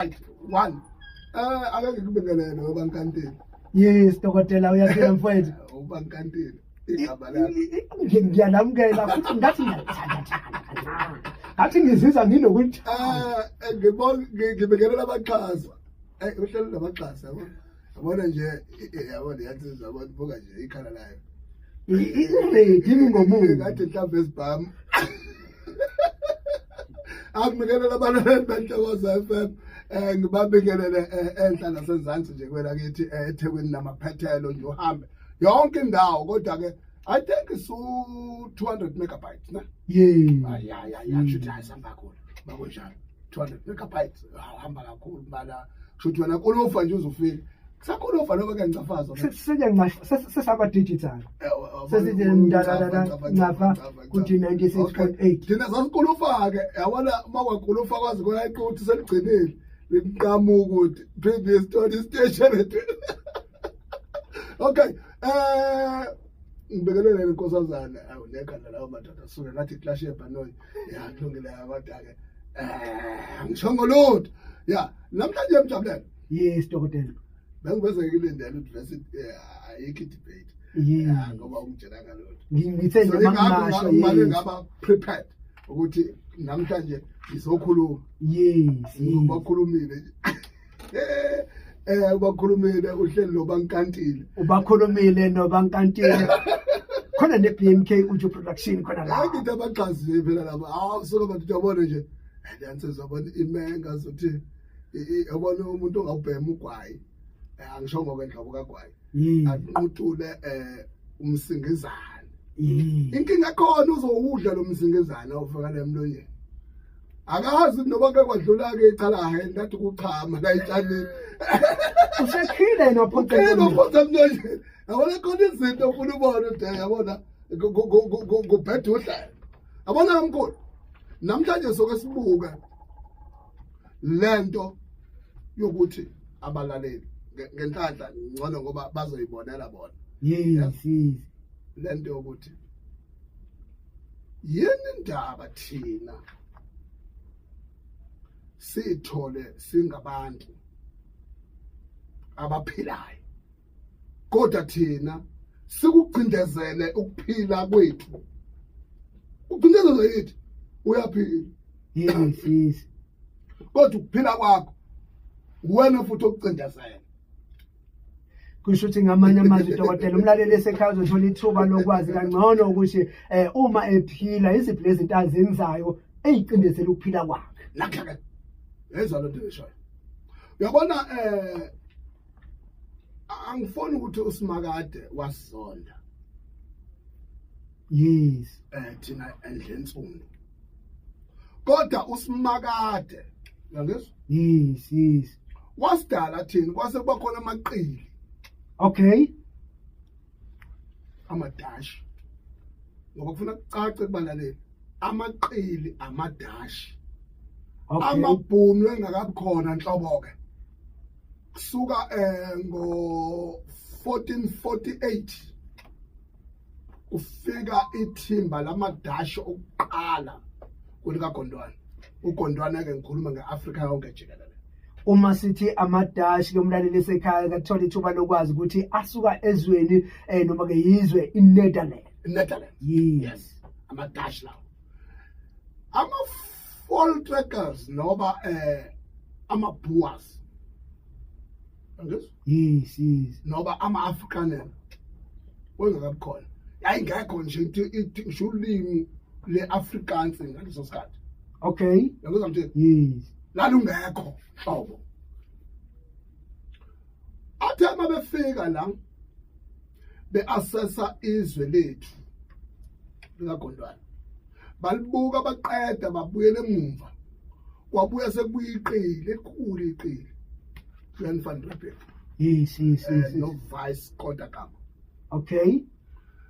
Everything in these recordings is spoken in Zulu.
One. Ake ngikubingelele ngoba nkantini. Yes, dokotela, uyaphila mfowethu? Uba nkantini igama lakho. Ngiyalamukela futhi ngathi ngiyalithanda thanda kancane. Ngathi ngizizwa nginokulithanda. Ngibonga, ngibingelela abaxhasi. Uhlelo labaxhasi, yabo. Yabona nje, yabona yathi, yabona, buka nje ikhala layo. I-ready ngomumo. Ngathi mhlawumbe esibhamu. Akubingelela abalaleli beNtokozo FM. Ngibabingelele enhla nasezansi nje kwela kithi, eThekwini namaphethelo nje, uhambe yonke indawo, kodwa ke I think isu 200 megabytes, ne? Yes. Ay, kusho ukuthi hayi, sihamba kakhulu. Makunjalo. 200 megabytes ahamba kakhulu bala. Kusho ukuthi wena kulufa nje uzufika. Kusakhulufa noma kuyancafazwa. Sesaba digital. Sesithi mdalala ncafa kuthi 96.8. Thina sasikhulufa ke, yabona, uma kwakhulufa kwazi kona iqothi seligcinile. Liqhamuka ukuthi previous story station. Okay. Ngibekelele inkosazana, awu, nekhanda lawo madoda suke ngathi clash yebhanoyi. Ya, kulungile kodwa ke. Angishongo lutho. Ya, namhlanje emjabulele. Yes, dokotela. Bengibese ngilindele ukuthi vese ayikho debate. Ya, ngoba ungitshela ngalutho. Ngithe nje mangingasho. Ngimane ngaba prepared ukuthi namhlanje ngizokhuluma. Ubakhulumile nje. Ubakhulumile uhleli nobankantile. Ubakhulumile nobankantile. Khona ne BMK Uju Production khona la. Hayi, ngithi abaxhasi phela laba. Hawu, suka bantu, uyabona nje. Yansizwa, yabona imenga zothi yabona umuntu ongawubhema ugwayi. Angisho ngokwenhlobo kagwayi. Anqutule umsingizane. Inkinga khona uzowudla lo msingizane ofika emlonyeni. Akazi noma ke kwadlula ke icala ngathi kuchama la etshanini. Usekhile yena waphoqa. Ukhile, waphoqa emlonyeni. Yabona, khona izinto ufuna ubone ukuthi, yabona, kubheda uhlelo. Yabona mkhulu. Namhlanje soke sibuka lento yokuthi abalaleli ngenhlanhla ngcono ngoba bazoyibonela bona. Yes. Lento yokuthi yini indaba thina sithole singabantu abaphilayo, kodwa thina sikucindezele ukuphila kwethu, ucindezelo yithi uyaphila. Yes. Kodwa ukuphila kwakho wena futhi okucindezela. Kusho ukuthi ngamanye amazwi, dokotela, umlaleli esekhaya uzothola ithuba lokwazi kangcono ukuthi uma ephila iziphi lezi zinto azenzayo eyicindezela ukuphila kwakhe. Nakho ke, yezwa lento eshoyo, uyabona, angifuni ukuthi uSimakade wasizonda. Thina endlensundu, kodwa uSimakade, uyangizwa? Yes. Wasidala thina kwase kuba khona amaqili. Amadashi, ngoba kufuna kucace kubalaleli, amaqili amadashi. Amabhunu engakabi khona nhlobo ke, kusuka ngo 1448 kufika ithimba lamadashi okuqala kulika Gondwana. uGondwana ke ngikhuluma ngeAfrika yonke jikelele. Uma sithi amadashi ke, umlaleli esekhaya kathola ithuba lokwazi ukuthi asuka ezweni noma ke yizwe iNetherlands. Netherlands. Yes. Amadashi lawo, ama Voortrekkers noba ama Boers, angizwa? Yes. Noba ama Afrikaner wengakabi khona, yayingekho nje into ithi ngisho ulimi le-Afrikaans ngaleso sikhathi. Yangizwa mthini? Yes. Lalungekho hlobo. Athe uma befika la be-assessa izwe lethu likaGondwana, balibuka baqeda, babuyela emumva, kwabuya sekubuya iqili elikhulu, iqili Jan van Riebeeck. Yes. No Vasco da Gama.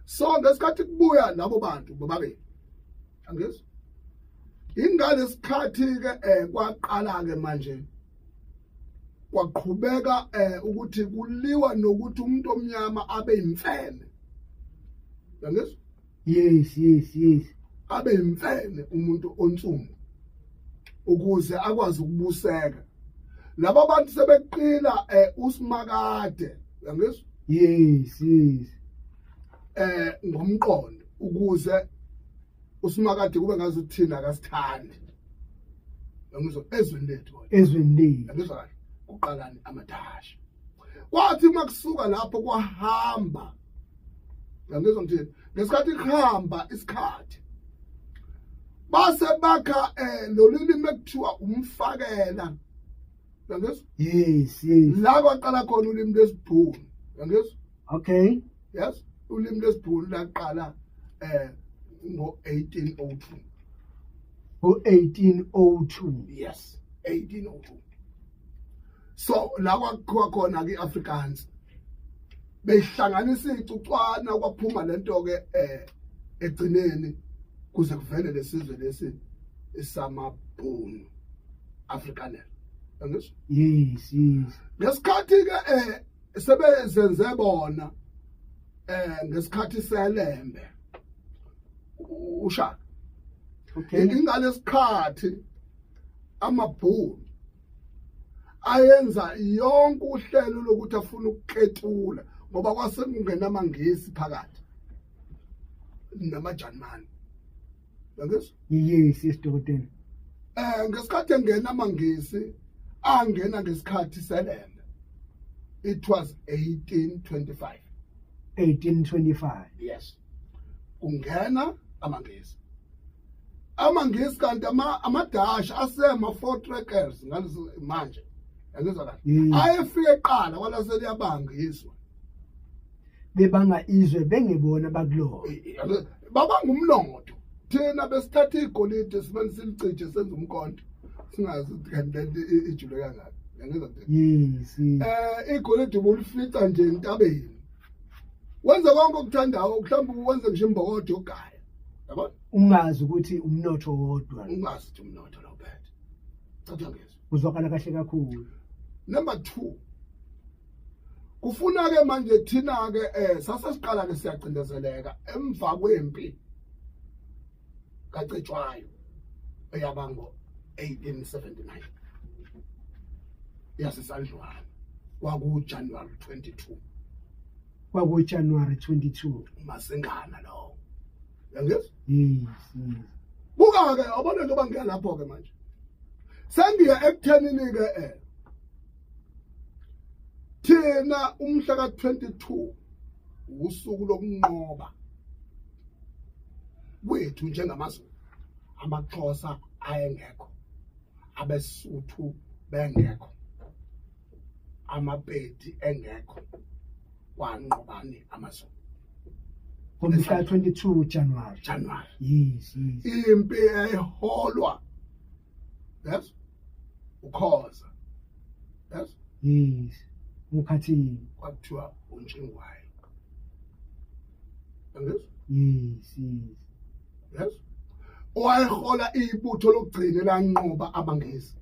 So ngesikhathi kubuya labo bantu bobabili, angizwa, ingalesikhathi ke kwaqala ke manje kwaqhubeka ukuthi kuliwa nokuthi umuntu omnyama abe imfene, yangizwa? Yes. Abe imfene umuntu onsundu ukuze akwazi ukubuseka. Laba bantu sebeqila uSimakade, uyangizwa? Yes. Ngomqondo ukuze uSimakade kube ngazi thina akasithandi. Uyangizwa? Ezweni lethu. Ezweni lethu. Uyangizwa kahle? Kuqalani amaDashi. Kwathi makusuka lapho kwahamba. Uyangizwa ngithini? Ngesikhathi kuhamba isikhathi base bakha lolu limi ekuthiwa umfakela. Uyangizwa? Yes. La kwaqala khona ulimi lwesiBhunu. Uyangizwa? Okay. Yes, ulimi lwesiBhunu laqala ngo-1802. Ngo-1802. Yes, 1802. So la kwakhiwa khona ke iAfrikaans. Behlanganisa icucwana kwaphuma lento ke egcineni kuze kuvele lesizwe lesi esamabhunu Afrikaner. Angizwa? Yes. Ngesikhathi ke sebezenze bona ngesikhathi seLembe uShaka. Okay. Ingalesikhathi amabhunu ayenza yonke uhlelo lokuthi afuna ukuketula ngoba kwase kungena amaNgisi phakathi namaJalimane. Yangizwa? Yes, dokotela. Ngesikhathi engena amaNgisi angena ngesikhathi seLembe. It was 1825. 1825. Yes. Kungena amaNgisi. AmaNgisi kanti amaDashi asema four trackers ngaleso manje. Yangizwa kahle? Ayefike eqala kwalase liyabanga izwe. Bebanga izwe bengebona bakulona. Babanga umnotho. Thina besithatha igolide sibone silicije senze umkhonto. Singazi kanti ijule kangaka. Yangizwa nje? Yes. Igolide ubulifica nje entabeni. Wenze konke okuthandayo, mhlawumbe wenze ngisho imbokodo yokugaya. Yabona? Ungazi ukuthi umnotho wodwa. Ungazi ukuthi umnotho lo phethe. Cha ngizwe. Kuzwakala kahle kakhulu. Number 2. Kufuna ke manje thina ke sasesiqala ke siyacindezeleka emva kwempi kaCetshwayo eyabango 1879 yaseSandlwana kwaku January 22. Kwaku January 22. Umasingana lo. Uyangizwa? Yes. Buka ke abona njengoba ngiya lapho ke manje. Sengiya ekuthenini ke thina umhla ka22 usuku lokunqoba kwethu njengamaZulu. AmaXhosa ayengekho, abeSuthu bengekho, amaPedi engekho, kwanqobani amaZulu. Ngomhla 22 January. Yes. Impi eholwa yes uKhoza. Yes. Yes. Mkhathini kwakuthiwa uNtshingwayo. Angizwa? Yes. Yes. Owayehola ibutho lokugcina lanqoba amaNgisi.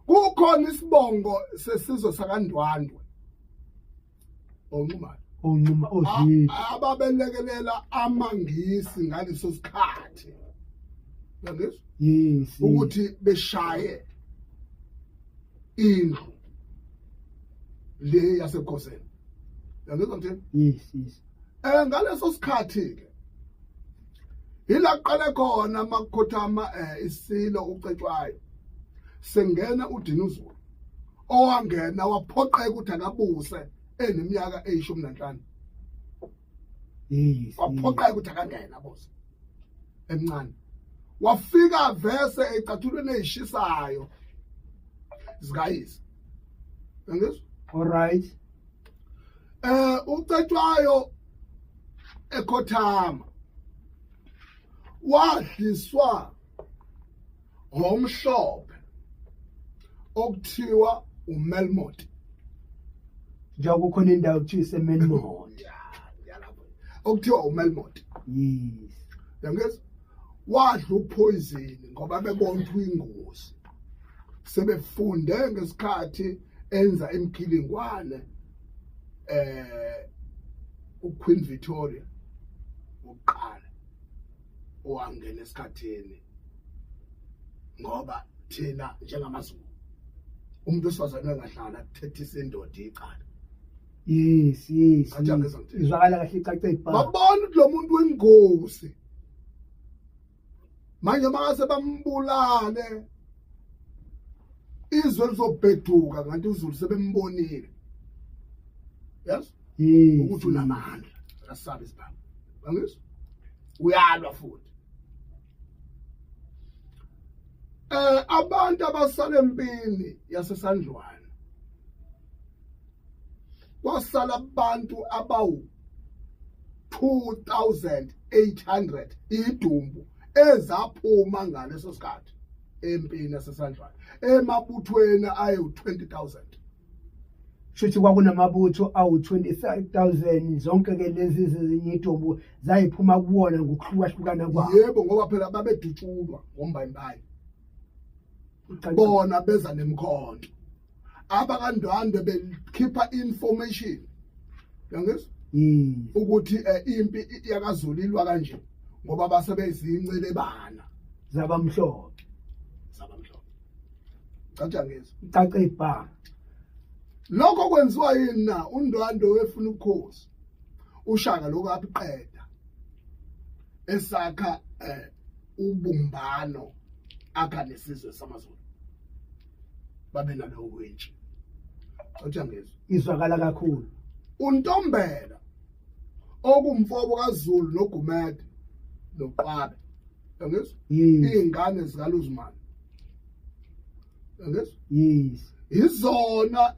Kukhona isibongo sesizwe sakaNdwandwe. Onxumalo. Onxuma odlile. Ababelekelela amaNgisi ngaleso sikhathi. Yangizwa? Yes. Ukuthi beshaye indlu le yasebukhosini. Yangizwa ngithini? Yes. Ngaleso sikhathi ke ila kuqale khona makukhothama isilo uCetshwayo. Sengena uDinuzulu owangena waphoqeka ukuthi akabuse eneminyaka eyi-15. Yes. Waphoqeka ukuthi akangena abuse emncane. Wafika vese ecathulweni ezishisayo zikayise. Ngizwa? All right. uCetshwayo ekhothama wadliswa ngomhlophe okuthiwa uMelmot. Njengoba kukhona indawo kuthiwa iseMelmot. Okuthiwa uMelmot. Yes. Yangizwa? Wadla upoison ngoba bebona ukuthi uyingozi. Sebefunde ngesikhathi enza imkhilingwane uQueen Victoria uqala owangena esikhathini ngoba thina njengamaZulu Umuntu wesifazane engahlala kuthethisa indoda icala. Yes. Kanjani ngizwa? Izwakala kahle, icace ibha. Babona ukuthi lo muntu uyingozi. Manje mase bambulale, izwe lizobheduka, kanti uZulu sebembonile, yes, ukuthi unamandla, akasabi isibhamu, angizwa, uyalwa futhi. Abantu abasala empini yaseSandlwana, kwasala abantu abawu 2800 idumbu ezaphuma ngaleso sikhathi empini yaseSandlwana, emabuthweni ayu 20,000. Shuthi kwakunamabutho awu-25,000. Zonke ke lezi zinye idumbu zayiphuma kuwona ngokuhlukahlukana kwawo. Yebo, ngoba phela babedutshulwa ngombayimbayi, bona beza nemkhonto. AbakaNdwandwe bekhipha information, yangizwa, ukuthi impi yakaZulu ilwa kanje, ngoba basebezincelebana zabamhlophe. Zabamhlophe, catsha ngizwa. Icace ibha. Lokho kwenziwa yini na? UNdwandwe wefuna ubukhosi, uShaka lokho abuqeda, esakha ubumbano, akha nesizwe samaZulu, babe nalowo wentshe, catsha ngizwa. Izwakala kakhulu. UNtombela, okumfobo kaZulu noGumede noQwabe, yangizwa, izingane zikaLuzimane, yangizwa, izona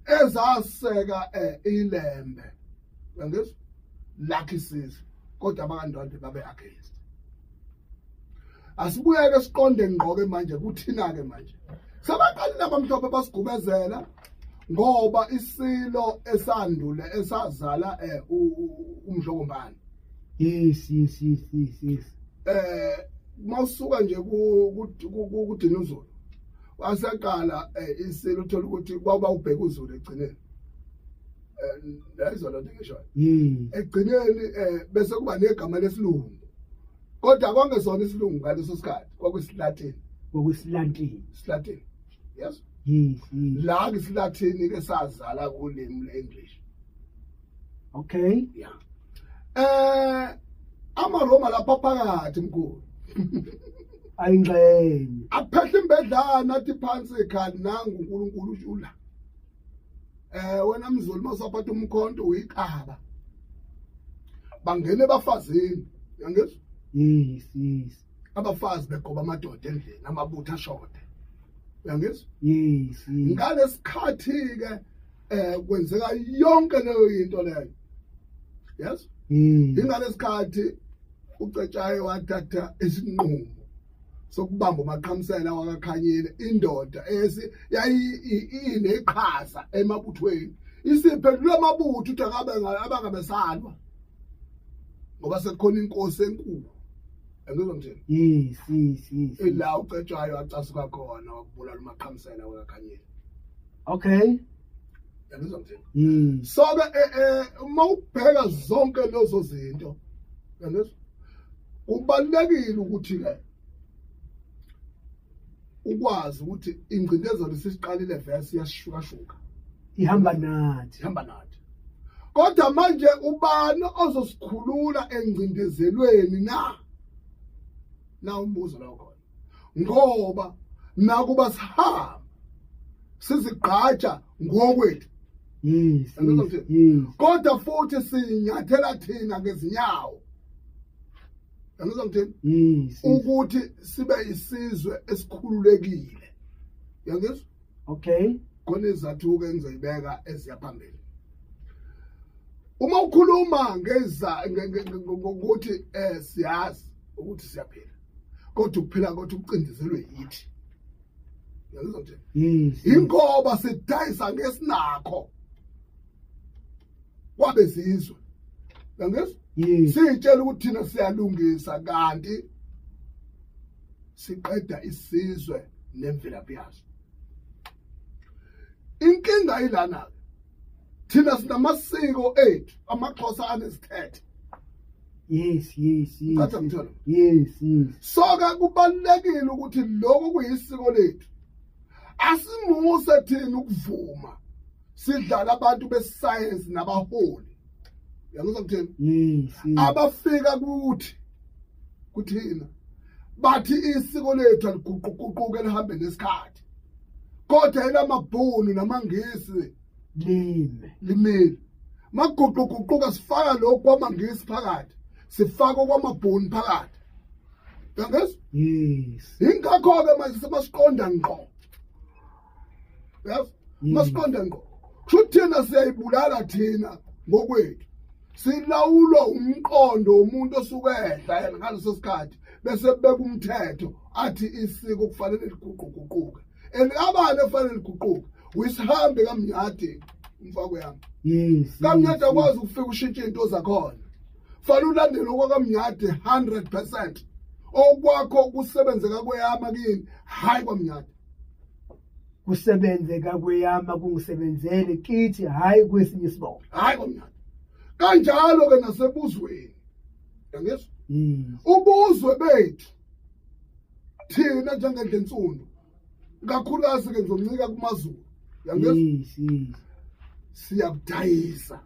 ezaseka iLembe, yangizwa, lakhi isizwe, kodwa abakaNdwandwe babe against. Asibuyeke siqonde ngqoke manje kuthina ke. Manje sebaqalile abamhlophe basigubezela, ngoba isilo esandule esazala uMdlokombane, yes yes yes yes yes Mawusuka nje kuDinuzulu, wasaqala isilo, uthola ukuthi kwaba ubheka uZulu egcineni, lezo lento ngisho. Egcineni bese kuba negama lesilungu, kodwa kwangesona isilungu ngaleso sikhathi, kwakusiLatin. NgokwesiLatini. IsiLatin, yes. yes. La isiLatin ke sazala kulimi leEnglish. Yeah, amaRoma lapha phakathi, mkhulu, ayingxenye. Aphehla imbedlana, athi phansi ikhali, nangu uNkulunkulu ula. Wena mZulu, masaphatha umkhonto uyiqaba. Bangena ebafazini, yangizwa? Yes. Abafazi begoba amadoda endlini, amabutho ashode, uyangizwa? Yes. Ngalesikhathi ke kwenzeka yonke leyo into leyo, yes. Ingalesikhathi uCetshwayo wathatha isinqumo sokubamba uMaqhamsela wakaKhanyile, indoda esi yayi ineqhaza emabuthweni, isiphendula amabutho ukuthi akabe abangabe salwa, ngoba sekukhona inkosi enkulu, angizwa ngithini? Yes. Ila uCetshwayo acasuka khona, wakubulala uMaqhamsela wakaKhanyile. Yangizwa ngithini? Yes. So ke uma ubheka zonke lezo zinto, yangizwa, kubalulekile ukuthi ke ukwazi ukuthi ingcindezelo isiqalile, verse iyashukashuka. Ihamba nathi. Ihamba nathi, kodwa manje ubani ozosikhulula engcindezelweni na? Na umbuzo lo khona, ngoba nakuba sihamba sizigqaja ngokwethu, Angizwa ngithini? Kodwa futhi sinyathela thina ngezinyawo, angizwa ngithini? Yes. Ukuthi sibe isizwe esikhululekile, yangizwa? Okay. Khona izathu-ke engizoyibeka eziya phambili. Uma ukhuluma ngeza ngokuthi siyazi ukuthi siyaphila, kodwa ukuphila kodwa ukucindezelwe yithi, yangizwa ngithini? Yes. Ingoba sidayisa ngesinakho kwabezizwe, yangizwa? Yes. Sitshela ukuthi thina siyalungisa, kanti siqeda isizwe nemvelaphi yaso. Inkinga ilana, thina sinamasiko ethu, amaXhosa anesithethe. Yes. Caca ngithola. Yes. So ke kubalulekile ukuthi lokhu kuyisiko lethu. Asimuse thina ukuvuma sidlala abantu besayensi nabaholi. Uyangizwa ngithini? Yes. Abafika kuthi kuthina bathi isiko lethu aliguquguquke lihambe nesikhathi, kodwa elamabhunu namaNgisi lime limile. Maguquguquka sifaka lokhu kwamaNgisi phakathi, sifaka kwamabhunu phakathi. Uyangizwa? Yes. Ingakho-ke manje sebasiqonda ngqo. Yazi? Masiqonda ngqo. Kusho ukuthi thina siyayibulala thina ngokwethu. Silawulwa umqondo womuntu osuke ehla yena ngaleso sikhathi bese beka umthetho athi isiko kufanele liguquguquke. And abani efanele liguquke? Uyisihambe kaMnyadi umfako yami. Yes. KaMnyadi akwazi ukufika ushintshe into zakhona. Fanele ulandele okwaKaMnyadi 100%. Okwakho kusebenzeka kweyama kini, hayi kwaMnyadi. Kusebenze kakweyama kungisebenzele kithi, hayi kwesinye isibongo. Hayi kwaMnyadi. Kanjalo ke nasebuzweni. Yangizwa? Yes. Ubuzwe bethu thina njengendle ensundu, kakhulukazi ke ngizoncika kumaZulu. Yangizwa? Yes, yes. Siyabudayisa.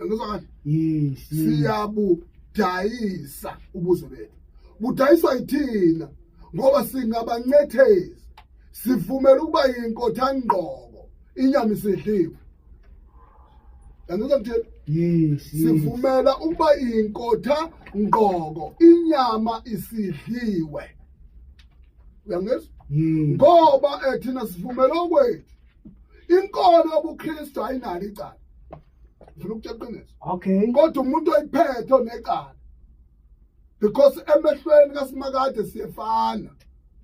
Yangizwa kahle? Yes. Siyabudayisa ubuzwe bethu. Budayiswa yithina ngoba singabancethezi, sivumela ukuba yinkothangqoko, inyama isidliwe. Yangizwa ngithini? Yes. Sivumela ukuba inkotha ngqoko, inyama isidliwe. Uyangizwa? Yes. Ngoba thina sivumela okwethu. Inkolo yobuKristu ayinalo icala. Ngifuna ukutshela iqiniso. Okay. Kodwa umuntu oyiphethe onecala. Because emehlweni kaSimakade siyefana.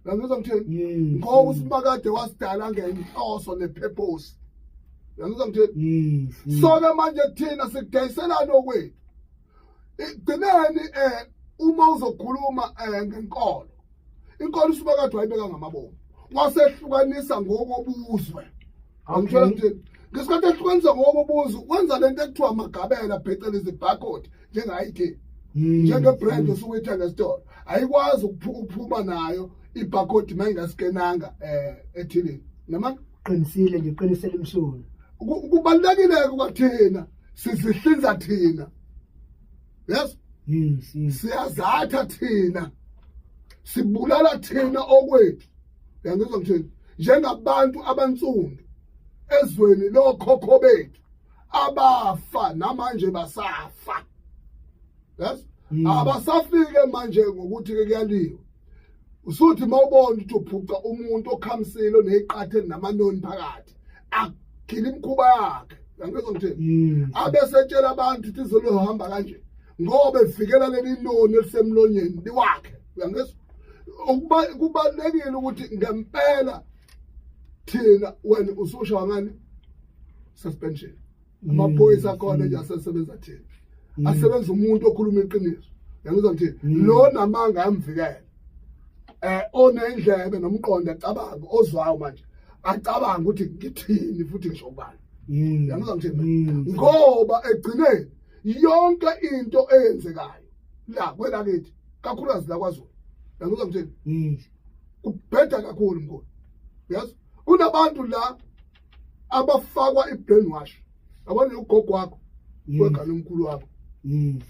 Uyangizwa ngithini? Yes. Ngoba uSimakade wasidala ngenhloso nepurpose. Uyangizwa ngithini? Yes. So ke manje thina sikudayiselana okwethu. Igcineni uma uzokhuluma ngenkolo. Inkolo uSimakade wayibeka ngamabomu. Wasehlukanisa ngokobuzwe. Angithola ngithini? Ngesikhathi ehlukanisa ngokobuzwe wenza lento ekuthiwa amagabela phecelezi barcode njenga-ID. Njenge-brand osuke uyithenga esitolo. Ayikwazi ukuphuma nayo ibarcode mayingaskenanga ethilini. Noma qinisile nje, qinisele imsulu. Kubalulekile kwathina sizihlinza thina. Yes? Yes, yes. Siyazatha thina. Sibulala thina okwethu. Uyangizwa ngithini? Njengabantu abansundu ezweni lokhokho bethu abafa namanje basafa. Yes? Abasafike manje ngokuthi ke kuyaliwa. Usuthi mawubona ukuthi uphuca umuntu okhamisile oneziqathe namanoni phakathi, agile imikhuba yakhe. Uyangizwa ngithini? Abesetshela abantu ukuthi izolohamba kanje ngoba evikela leli noni elisemlonyeni liwakhe. Uyangizwa? Kubalulekile ukuthi ngempela thina wena ususha ngani suspension. Amaphoyisa akhona nje asesebenza thina. Asebenza umuntu okhuluma iqiniso. Uyangizwa ngithini? Lo namanga ayamvikela. Onendlebe nomqondo acabanga ozwayo manje. Acabanga ukuthi ngithini futhi ngisho ubani. Uyangizwa ngithini? Ngoba egcineni yonke into eyenzekayo la kwelakithi kakhulukazi la kwaZulu. Uyangizwa ngithini? Kubheda kakhulu mkhulu. Yazi? Kunabantu la abafakwa i-brainwash. Yabona ugogo wakho wegane omkhulu wakho.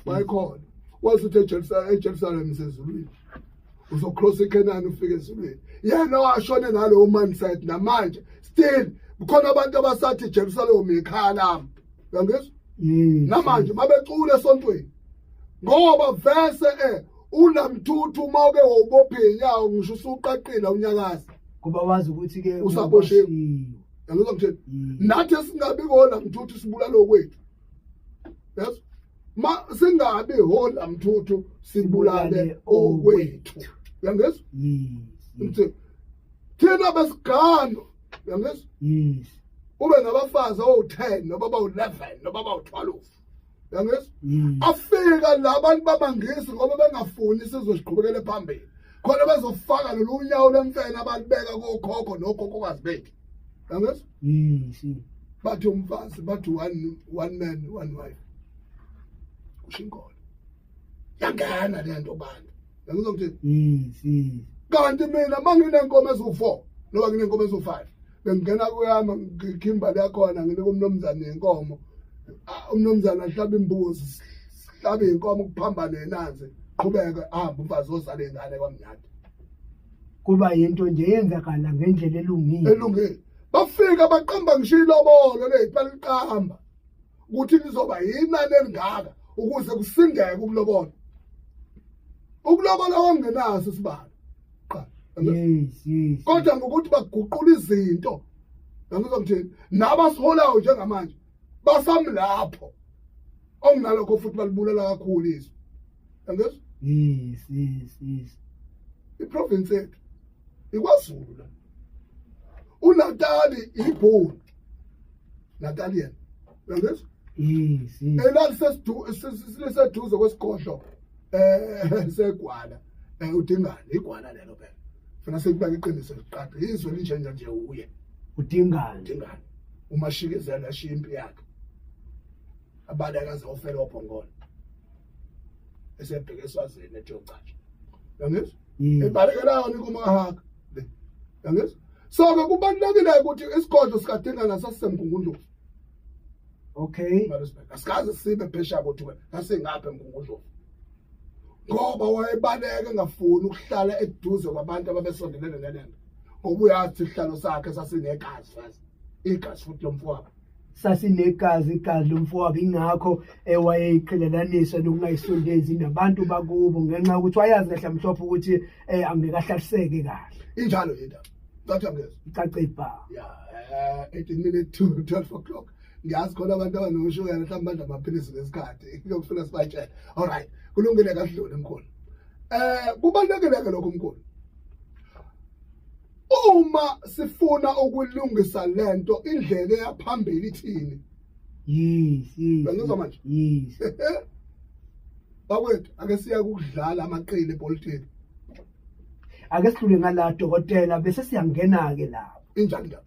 Wayekhona. Wazi ukuthi eJerusalem isezulwini. Uzocross iKenani ufike ezulwini. Yena washone nalowo mindset namanje still kukhona abantu abasathi Jerusalem ikhaya lami. Uyangizwa? Namanje mabecula esontweni. Ngoba vese unamthuthu uma uke wawubopha inyawo ngisho usuqaqile unyakaza. Kuba wazi ukuthi ke usaboshiwe. Uyangizwa ngithini? Nathi singabi kona mthuthu sibulala okwethu. Yes? Ma singabi hola mthuthu sibulale okwethu. Uyangizwa? Ngithi thina besigano. Uyangizwa? Yes. Ube nabafazi awu10 noma abawu11 noma abawu12. Uyangizwa? Afika labantu bamaNgisi ngoba bengafuni isizwe siqhubekele phambili. Khona bezofaka lolu nyawo lemfene abalibeka kokhokho nokhokhokazi bethu. Uyangizwa? Yes. Bathi umfazi bathi one man one wife. Kusho inkolo. Yangena le nto bantu. Uyangizwa ngithini? Yes. Kanti mina manginenkomo eziwu4 noma nginenkomo eziwu5, bengingena kuyami ngikhimba yakhona, nginika umnumzane inkomo, umnumzane ahlaba imbuzi, sihlabe inkomo, kuphambane nanzi, qhubeke ahambe umfazi ozala ingane kwamnyadi. Kuba yinto nje yenzakala ngendlela elungile. Elungile. Bafika baqamba ngisho ilobolo leyipaliqamba ukuthi lizoba yinani elingaka ukuze kusindeke ukulobola. Ukulobola ongenaso isibalo. Qha. Yes. Kodwa ngokuthi baguqula izinto, ngizwa ngithini, nabasiholayo njengamanje basamlapho onginalokho futhi balibulala kakhulu izwe. Angizwa? Yes. Iprovince yethu iKwaZulu la. uNatali ibhunu. Natali yena. Uyangizwa? Yes. Elaliseduze kwesigodlo segwala, uDingane, igwala lelo phela. Funa sekubeka iqiniso liqaqe, izwe linjenje nje uye. uDingane. uDingane. Umashikezela ashiya impi yakhe. Abaleka azofela oBhongolo. Esebheke eSwazini ethi yocatsha. Uyangizwa? Ebalekela yona inkomo kaHaka. Le. Uyangizwa? So ke kubalulekile ukuthi isigodlo sikaDingane sasiseMgungundlovu. Okay. Asikaze sibe phesheya koThukela, sasingapha eMgungundlovu. Ngoba wayebaleka engafuni ukuhlala eduze kwabantu ababesondelene neLembe. Ngoba uyazi isihlalo sakhe sasinegazi fazi. Igazi futhi lomfowabo. Sasinegazi, igazi lomfowabo, ingakho ewayeyiqhelelanisa nokungayisondezi nabantu bakubo ngenxa yokuthi wayazi kahle mhlophe ukuthi angeke ahlaliseke kahle. Injalo indaba. Caca ngezwe. Icace bha. Yeah, 18 minutes to 12 o'clock. Ngiyazi khona abantu abanoshukela mhlawumbe badla amaphilisi ngesikhathi. Kuyofuna sibatshele. All right. Kulungile, kasidlule mkhulu. Kubalulekile ke lokho mkhulu. Uma sifuna ukulungisa lento, indlela eyaphambili ithini? Yes. Uyangizwa manje? Yes. Bakwethu, ake siya ukudlala amaqili epolitiki. Ake sidlule ngala dokotela, bese siyangena ke lapho. Injani indaba?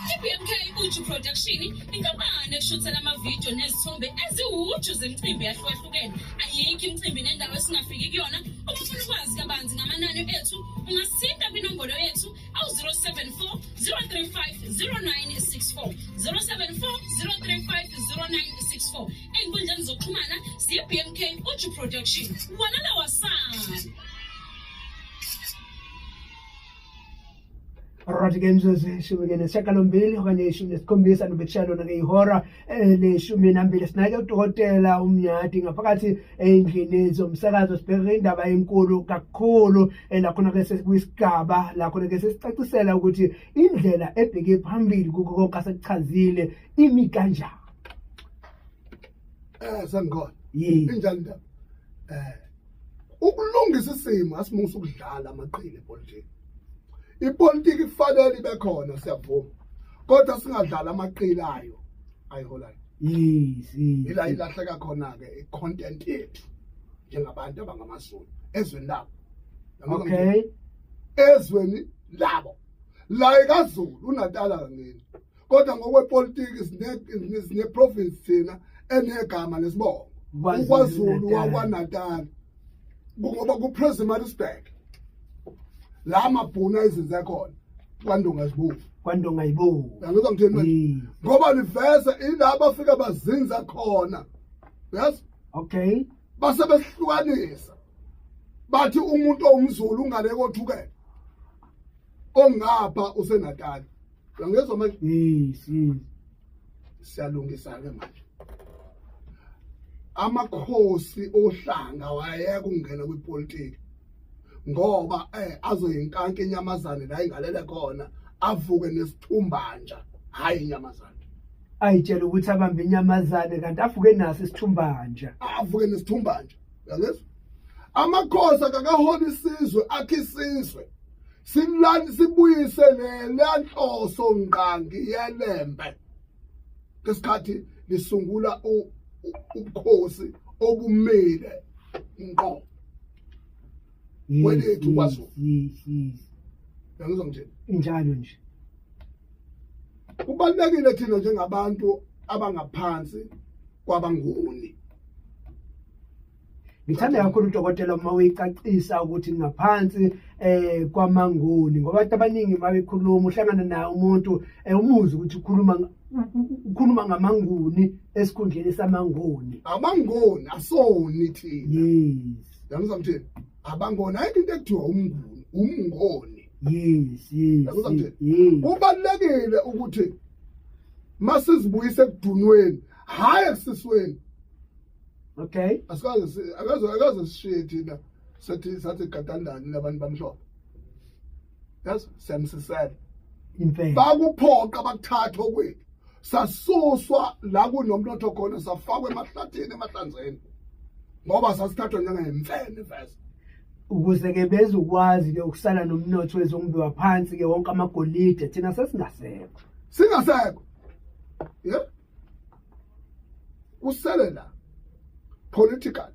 I-BMK Uju Production, inkampani eshuthela amavidiyo nezithombe eziwuju zemicimbi yahlukahlukene. Ayikho imicimbi nendawo esingafiki kuyona. Uma ufuna ukwazi kabanzi ngamanani ethu, ungasithinta kwinombolo yethu awu-074 035 0964, 074 035 0964. Ey'nkundleni zokuxhumana siyi-BMK Uju Production. Walala wasala. Right ke, imizuzu 18 okanye 17 nobekushaya lona ke ihora le-12. Sinake udokotela uMnyadi ngaphakathi ey'ndlini zomsakazo, sibheke indaba enkulu kakhulu, la khona ke sekwisigaba la khona ke sesicacisela ukuthi indlela ebheke phambili kukho konke asekuchazile imi kanjani. Sengikhona. Yes. Injani indaba? Ukulungisa isimo, asimusa ukudlala amaqili epolitiki. Ipolitiki kufanele ibe khona, siyavuma. Kodwa singadlala amaqili ayo ayiholayo. Yes. Ila ilahleka khona ke icontent yethu njengabantu abangamaZulu ezweni labo. Okay. Ezweni labo. La ekaZulu uNatal akangeni. Kodwa ngokwepolitiki sine province thina enegama nesibongo. UKwaZulu wakwaNatal. Ngoba ku Maritzburg la mabhuna izinze khona kwaNdonga zibovu. KwaNdonga yibovu. Angizwa ngithini manje? Ngoba liveze ila bafika bazinza khona. Yes? Okay. Base besihlukanisa. Bathi umuntu owumZulu ungale koThukela. Ongapha useNatal. Uyangizwa manje? Yes. Siyalungisa ke manje. Amakhosi ohlanga wayeka ukungena kwipolitiki ngoba azoyinkanka inyamazane la ingalele khona, avuke nesithumbanja, hayi inyamazane. Ayitshela ukuthi abambe inyamazane kanti avuke naso isithumbanja. Avuke nesithumbanja. Uyangizwa? Amakhosi akakaholi isizwe, akhe isizwe. Silani sibuyise le nhloso ngqangi yeLembe. Ngesikhathi lisungula ubukhosi obumile ngqo. Kwelethu kwaZulu. Yes. Uyangizwa ngithini? Injalo nje. Kubalulekile thina njengabantu abangaphansi kwabaNguni. Ngithanda kakhulu udokotela uma uyicacisa ukuthi ngaphansi kwamanguni, ngoba abantu abaningi uma bekhuluma uhlangana naye umuntu umuzi ukuthi ukhuluma ngamanguni esikhundleni samanguni. Abangoni asoni thina. Yes. Yangizwa ngithini? Abangoni ayikho into ekuthiwa umnguni, umngoni. Yes, yes. Yangizwa ngithini? Yes. Kubalekile ukuthi masizibuyise ekudunweni, hayi ekusisweni. Okay. Asikaze akaze sishiye thina sathi gadandani labantu bamhlophe. Yazi siyamsisela. Impela. Bakuphoqa bakuthatha okwethu. Sasuswa la kunomnotho khona safakwa emahlathini emahlanzeni. Ngoba sasithathwa njengemfene vese. Ukuze ke bezokwazi ke ukusala nomnotho wezombiwa phansi ke wonke amagolide thina sesingasekho. Singasekho. Yeah. Kusele la political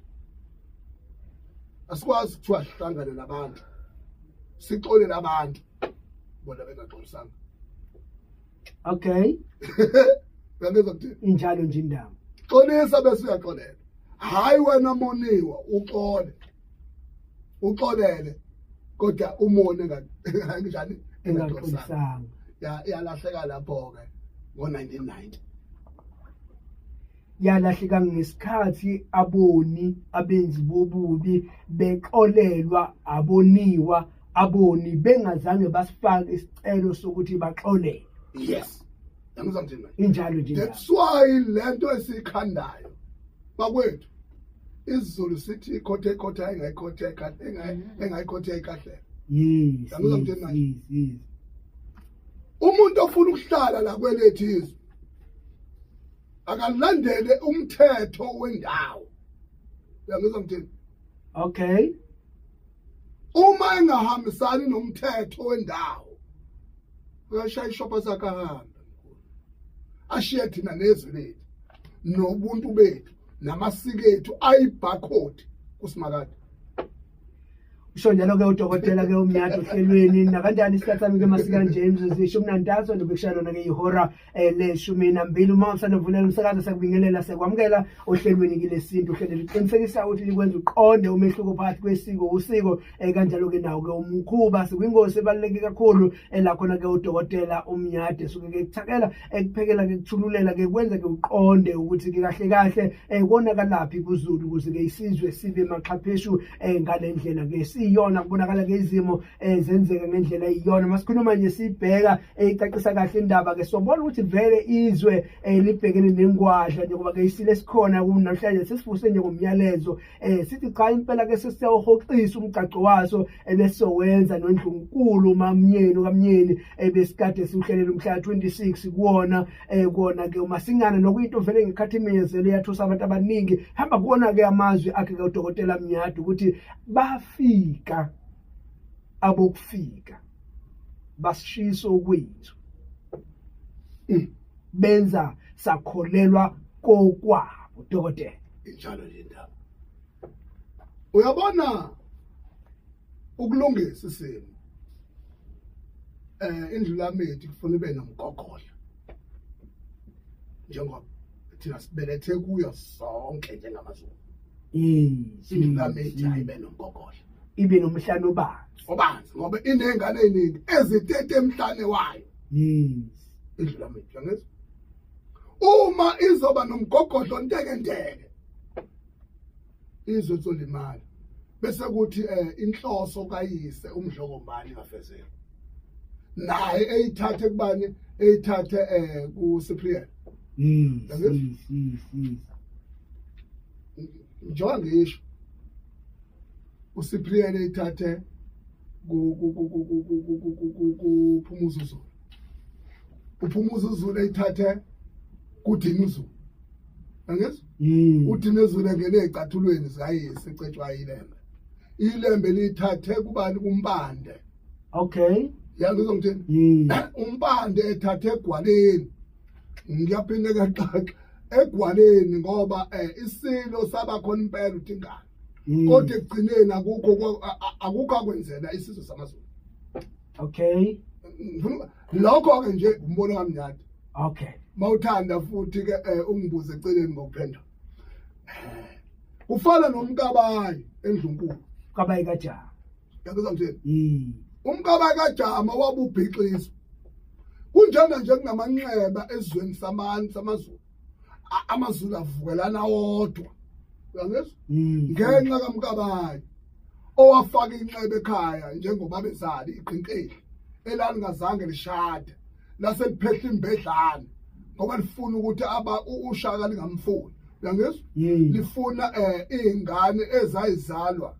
asikwazi kuthiwa sihlangane nabantu sixolele abantu bona bengaxolisanga. Okay. Uyangizwa kuthini? Injalo nje indaba. Xolisa bese uyaxolela. Hayi wena moniwa uxole. Uxolele kodwa umone kanjani engaxolisanga. Yalahleka lapho ke ngo-1990. Yalahleka ngesikhathi aboni abenzi bobubi bexolelwa aboniwa aboni bengazange basifake isicelo sokuthi baxolele. Yes. Yangizwa ngithini manje? Injalo nje. That's why lento esiyikhandayo bakwethu isiZulu sithi ikhothe ikhothe engayikhothe engayikhothe ikahle. Yes. Yangizwa ngithini manje? Yes, yes. Umuntu ofuna ukuhlala la kwelethu izwe akalandele umthetho wendawo. Uyangizwa ngithini? Okay. Uma engahambisani nomthetho wendawo uyashaya ishopha sakhe ahambe mkhulu, ashiye thina nezwe lethu nobuntu bethu namasiko ethu ayibarcode kusimakade. Usho njalo ke udokotela ke uMnyadi ohlelweni nakanjani isikhathi sami ke Masikane James zisho mnantathu nobekushaya lona ke ihora le-12. Uma usanovulela umsakazo sakubingelela sekwamukela ohlelweni ke lesintu, uhlelo liqinisekisa ukuthi likwenza uqonde umehluko phakathi kwesiko usiko kanjalo ke nawo ke umkhuba. Sikwingosi ebaluleke kakhulu la khona ke udokotela uMnyadi suke ke kuthakela ekuphekela ke kuthululela ke kwenza ke uqonde ukuthi ke kahle kahle konakalaphi kuZulu ukuze ke isizwe sibe maxhapheshu ngalendlela ke siyona. Kubonakala ke izimo zenzeka ngendlela eyiyona. Masikhuluma nje sibheka icacisa kahle indaba ke sobona ukuthi vele izwe libhekene nengwadla njengoba ke isile esikhona namhlanje sesifuse nje ngomyalezo sithi cha impela ke sesiyawuhoxisa umgcagco waso ebesowenza noNdlunkulu Mamnyeni kaMnyeni ebesikade siuhlelela umhla 26 kuwona kuwona ke uMasingana, nokuyinto vele ngekhathi imenyezelo yathusa abantu abaningi. Hamba kuwona ke amazwi akhe ke udokotela Mnyadi ukuthi bafika abokufika basishisa okwethu, benza sakholelwa kokwabo. Dokotela, injalo nje indaba. Uyabona ukulungisa isimo indlulamithi kufuna ibe nomgogodla, njengoba thina sibelethe kuyo sonke njengamaZulu. Yes. Indlulamithi ayibe nomgogodla, ibe nomhlane obanzi obanzi, ngoba inengane eziningi ezitete emhlane wayo. Yes. Indlulamithi angizwa uma izoba nomgogodlo ontekenteke izwe lizolimala, bese kuthi inhloso kayise uMdlokombane ingafezeka, naye eyithathe kubani, eyithathe ku Cyprian. Yes, yes, yes, yes. Njengoba ngisho uCyprian eyithathe ku ku ku ku ku ku ku ku ku Phumuza uZulu, uPhumuza uZulu eyithathe kuDinuzulu. Angizwa? UDinuzulu engene ezicathulweni zikayise ecetshwa ilembe. Ilembe lithathe kubani? KuMpande. Okay. Yangizwa ngithini? uMpande ethathe egwaleni. Ngiyaphinda kaxaxa egwaleni ngoba isilo saba khona impela uDingane. Kodwa ekugcineni akukho akwenzela isizwe samaZulu. Okay. Lokho ke nje umbono wami Mnyadi. Okay. Mawuthanda futhi ke ungibuze eceleni ngokuphendula. Kufana noMkabayi endlunkulu. Mkabayi kaJama. Yabizwa ngithini? UMkabayi kaJama wabubhixiswa. Kunjena nje kunamanxeba ezweni samani samaZulu. AmaZulu avukelana wodwa. Uyangizwa? Ngenxa kaMkabayi owafaka inxeba ekhaya njengoba bezali iqinqeli elalingazange lishade laseliphehla imbedlane ngoba lifuna ukuthi aba ushaka lingamfuni. Uyangizwa? Lifuna izingane ezayizalwa.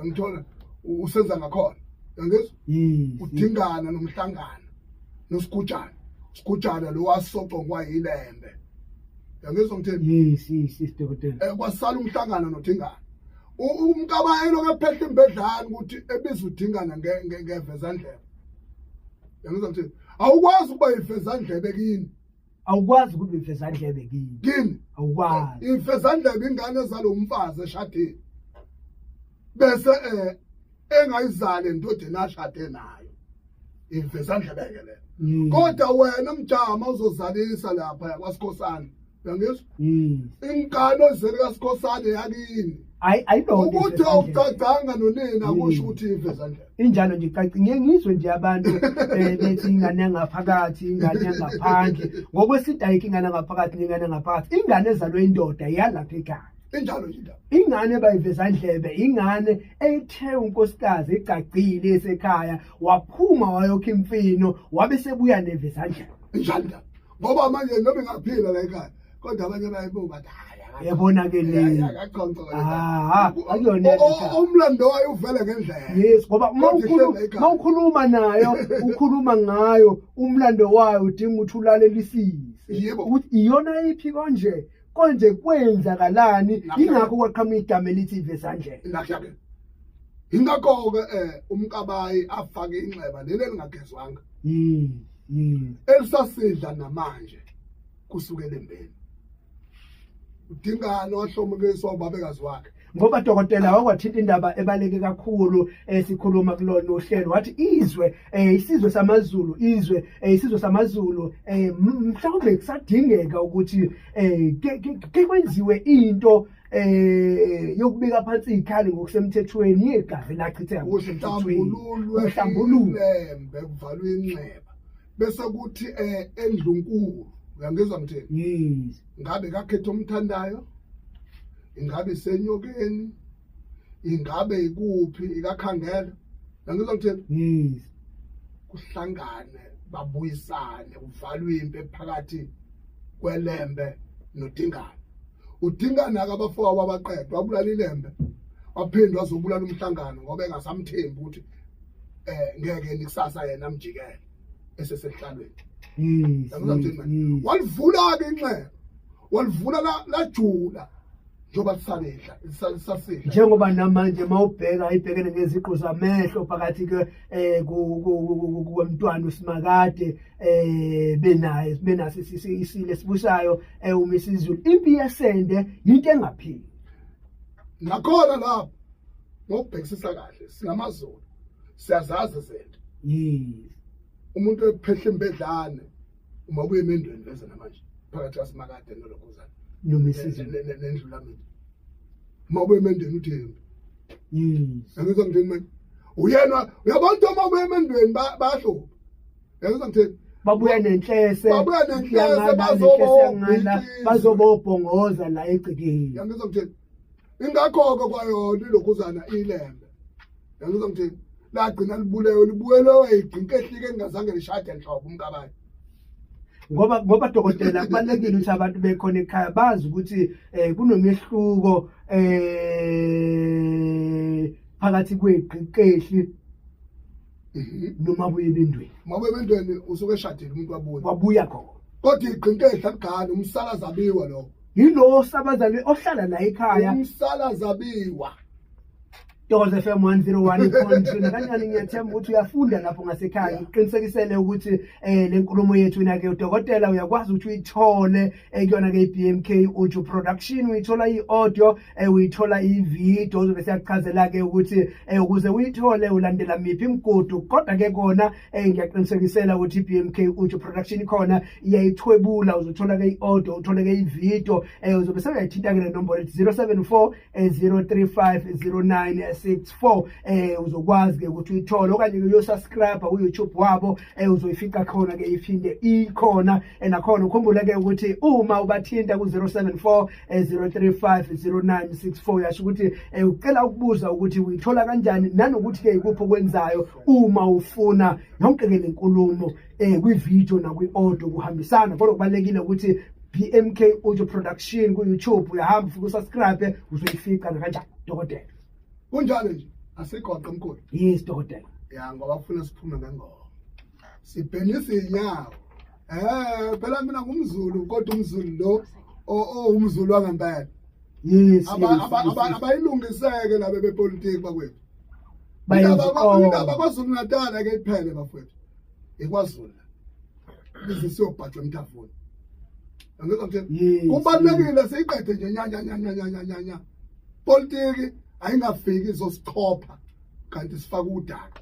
Ngithola usenza ngakhona. Uyangizwa? Udingana nomhlangano nosigujana. Sigujana lo wasocongwa yilembe. Uyangizwa ngithini? Yes, dokotela. Kwasala umhlangano nodingana. UMkabayelo kephehla imbedlane ukuthi ebiza udingana ngevezandlebe. Uyangizwa ngithini? Awukwazi ukuba ivezandlebe kini. Awukwazi ukuba ivezandlebe kini. Kini. Awukwazi. Ivezandlebe ingane ezalo umfazi eshadile. Bese engayizali endodeni ashade nayo. Ivezandlebe ke le. Kodwa wena mjama uzozalisa lapha kwaSikhosana. Uyangizwa? Ingane ozele kaSikhosana yakini. Ayi ayilona ukuthi awucacanga nonina kusho ukuthi ivezandlebe. Injalo nje caci ngeke ngizwe nje abantu bethi ingane yangaphakathi ingane yangaphandle ngokwesintu ayikho ingane yangaphakathi nengane yangaphakathi ingane ezalwe indoda yalapha ekhaya. Injalo nje indaba. Ingane bayivezandlebe ingane ethe unkosikazi egcagcile esekhaya waphuma wayokha imfino wabe sebuya nevezandlebe. Injalo indaba. Ngoba manje noma ingaphila la ekhaya kodwa abanye bayibuka bathi hayi yabona ke le. Akuyona umlando wayo uvele ngendlela. Yes, ngoba uma ukhuluma nayo ukhuluma ngayo umlando wayo udinga ukuthi ulalelisise ukuthi iyona iphi konje konje kwenzakalani ingakho kwaqhamuka igama elithi ivezandlebe. Nakho-ke. Ingakho-ke uMkabayi afake inxeba leli elingagezwanga. Elisasidla namanje kusukela embeni. Udingana wahlomukiswa ubabekazi wakhe. Ngoba dokotela wakwathinta indaba ebaleke kakhulu esikhuluma kulona uhlelo wathi izwe isizwe samaZulu izwe isizwe samaZulu mhlawumbe kusadingeka ukuthi ke kwenziwe into yokubika phansi izikhali ngokusemthethweni yegazi lachitheka kuhlambululwe ilembe kuvalwe inxeba bese kuthi endlunkulu. Uyangizwa ngithini? Yes. Ngabe kakhetha omthandayo? Ingabe isenyokeni? Ingabe ikuphi ikakhangela? Uyangizwa ngithini? Yes. Kuhlangane babuyisane kuvalwe impi phakathi kwelembe noDingana. Udingana akabafowabo abaqedwa wabulala ilembe waphindwa wazobulala umhlangano ngoba engasamthembi ukuthi ngeke nikusasa yena amjikele esesehlalweni. Yes. Walivula ke inxeba. Walivula lajula njengoba lisalidla lisasidla. Njengoba namanje mawubheka ibhekene ngeziqu zamehlo phakathi ke komntwana uSimakade benaye benaso isile sibusayo uMisizulu impi yesende into engaphili. Nakhona lapho ngokubhekisisa kahle singamaZulu siyazazi izinto. Yes. Umuntu ephehla imbedlane uma kuye emendweni veze namanje phakathi kaSimakade nolokhuzana noMisizulu nendlulamithi. Uma kuye emendweni uthembi. Yes. Angizwa ngithini manje? Uyena uyabona uma ubuya emendweni bayahlupha. Angizwa ngithini? Babuya nenhlese. Babuya nenhlese bazobobhongoza la egcekeni. Angizwa ngithini? Ingakho ke kwayona ilokhuzana ilembe. Angizwa ngithini? Lagcina libulewe libuyelwe igqinkehlike engazange lishade nhlobo uMkabayi. Ngoba dokotela kubalekile ukuthi abantu bekhona ekhaya bazi ukuthi kunomehluko phakathi kwegqikehli noma buye emendweni. Mabuye emendweni usuke eshadile umuntu wabuya. Wabuya khona. Kodwa igqikehli aligani umsala zabiwa lo. Yilo sabazali ohlala la ekhaya. Umsala zabiwa. Thokoza FM 101.2. Kanjani, ngiyathemba ukuthi uyafunda lapho ngasekhaya. Ngiqinisekisele ukuthi le nkulumo yethu ina ke udokotela uyakwazi ukuthi uyithole kuyona ke iBMK Uju Production, uyithola i-audio, uyithola i-video. Uzobe siyachazela ke ukuthi ukuze uyithole ulandela miphi imigudu, kodwa ke kona ngiyaqinisekisela ukuthi iBMK Uju Production ikhona, iyayithwebula. Uzothola ke i-audio, uthole ke i-video. Uzobe sewuyayithinta ke le nombolo ethi 074 035 0964. Uzokwazi ke ukuthi uyithole, okanye ke uyosubscribe ku YouTube wabo, uzoyifica khona ke, iphinde ikhona. Nakhona ukhumbule ke ukuthi uma ubathinta ku 074 035 0964, uyasho ukuthi ucela ukubuza ukuthi uyithola kanjani, nanokuthi ke ikuphi okwenzayo uma ufuna yonke ke lenkulumo kwi video nakwi audio kuhambisana. Kodwa kubalekile ukuthi BMK Audio Production ku YouTube, uyahamba ufike usubscribe, uzoyifica nakanjani, dokotela. Kunjalo nje, asigoqe mkhulu. Yes, dokotela. Ya, ngoba kufuna siphume ngengoma, sibhenisa inyawo. Phela mina ngumZulu, kodwa umZulu lo owumZulu wangempela. Abayilungiseke laba bepolitiki bakwethu. Indaba kwaZulu Natal ke iphele bafowethu, iKwaZulu bize siyobhajwa emthafuni. Angizwa kuthini? Kubalulekile siyiqede nje nya nya nya nya nya nya nya. Politiki ayingafiki izosichopha kanti sifaka udaka.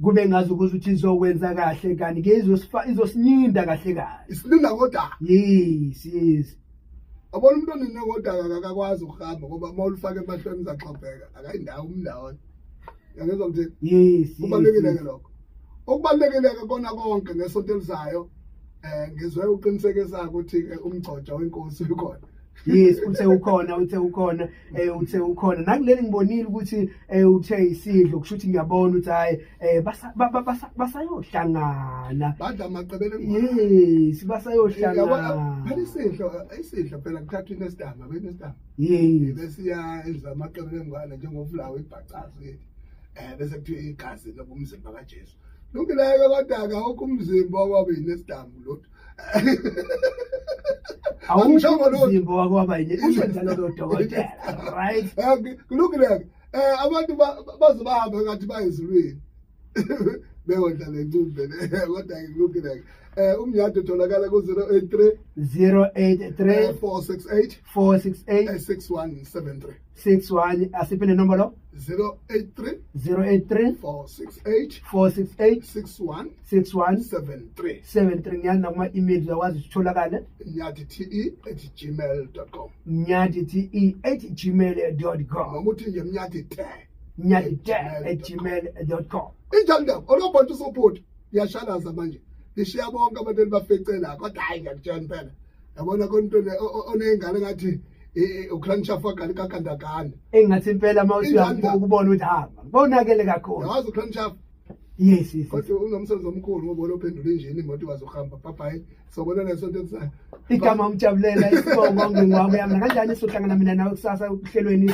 Kube ngazi ukuthi izokwenza kahle, kanti ke izosinida kahle kahle. Isininda ngodaka. Yes. Yabona, umuntu onine ngodaka akakwazi ukuhamba, ngoba uma ulufaka emahlweni uzaxopheka, akayindawo umndawonye. Yangizwa kuthini? Yes. Kubalulekile ke lokho. Okubalulekile ke kona konke, ngesonto elizayo ngizwe uqinisekisa ukuthi umgcotsha wenkosi ukhona. Yes, uthe ukhona, uthe ukhona, uthe ukhona. Nakuleli ngibonile ukuthi uthe isidlo, kusho ukuthi ngiyabona ukuthi hayi, basayohlangana. Badla amaqebele. Yes, basayohlangana. Phela isidlo phela kuthathwa inesidama, benesidama. Bese iyaenza amaqebele ngwana njengofulawa ibhacazi. Bese kuthiwa igazi lobumzimba kaJesu. Lungileke, kodwa akawukho umzimba wabe yinesidambu lutho. Awusho umzimba wako waba yini, usho njalo lo dokotela, right? Kulungile-ke, abantu baze bahambe ngathi bayezulwini beyodla le ncumbe le, kodwa kulungile-ke. Umnyadi utholakala ku-083 083 468 468 6173. 61, asiphe nenombolo. 083 083 468 468 61 61 73. 73. Ngiyani nakuma-email uyakwazi ukutholakala. mnyadite@gmail.com. mnyadite@gmail.com. Noma uthi nje mnyadi te. mnyadite@gmail.com. Injalo ndaba olobhontsha usophuthu liyashalaza manje, lishiya bonke abantu elibafecela, kodwa hayi, ngiyakutshela impela, yabona khona into oney'ngane ngathi uCrunchaf wagane kagandaganda. Engathi impela uma uthi Injalo uyabuka ndaba. ukubona ukuthi ha, bonakele kakhulu. Yawazi uCrunchaf? Yes. Kodwa unomsebenzi omkhulu, ngoba olophendula injini imoto ikwazi ukuhamba. Bye, sobona nesonto elizayo. Igama umjabulela, isibongo ngingwabo yami. Kanjani sohlangana mina nawe kusasa ekuhlelweni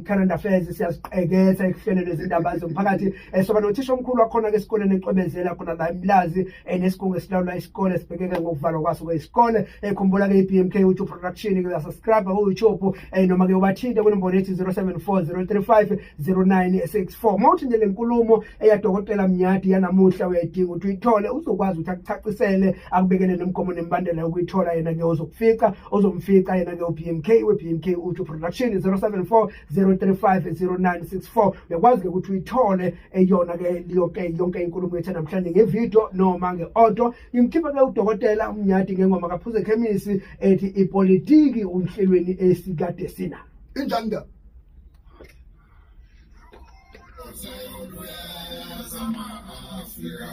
current affairs, siyaziqeketha ekuhlelweni lezindaba zomphakathi. Soba nothisha omkhulu wakhona ke esikoleni eCwebezela khona la eMlazi, nesigungu esilawula isikole sibhekeke ngokuvalwa kwaso kwesikole. Khumbula ke iBMK YouTube Production ke, uyasubscribe ku YouTube, noma ke ubathinte kwinombolo ethi 074035 0964. Mawuthi nje lenkulumo eyadokotela Mnyadi yanamuhla uyayidinga ukuthi uyithole, uzokwazi ukuthi akuchacisele, akubekele nemigomo nemibandela yokuyithola. Yena ke uzokufica, uzomfica yena ke uBMK we-BMK Uju Production, 074 035 0964. Uyakwazi ke ukuthi uyithole eyona ke yonke yonke inkulumo yethu namhlanje ngevideo noma nge-audio. Ngimkhipha ke udokotela uMnyadi ngengoma kaPhuze Khemisi ethi ipolitiki unhlelweni esikade sina. Injani ndaba? Afrika.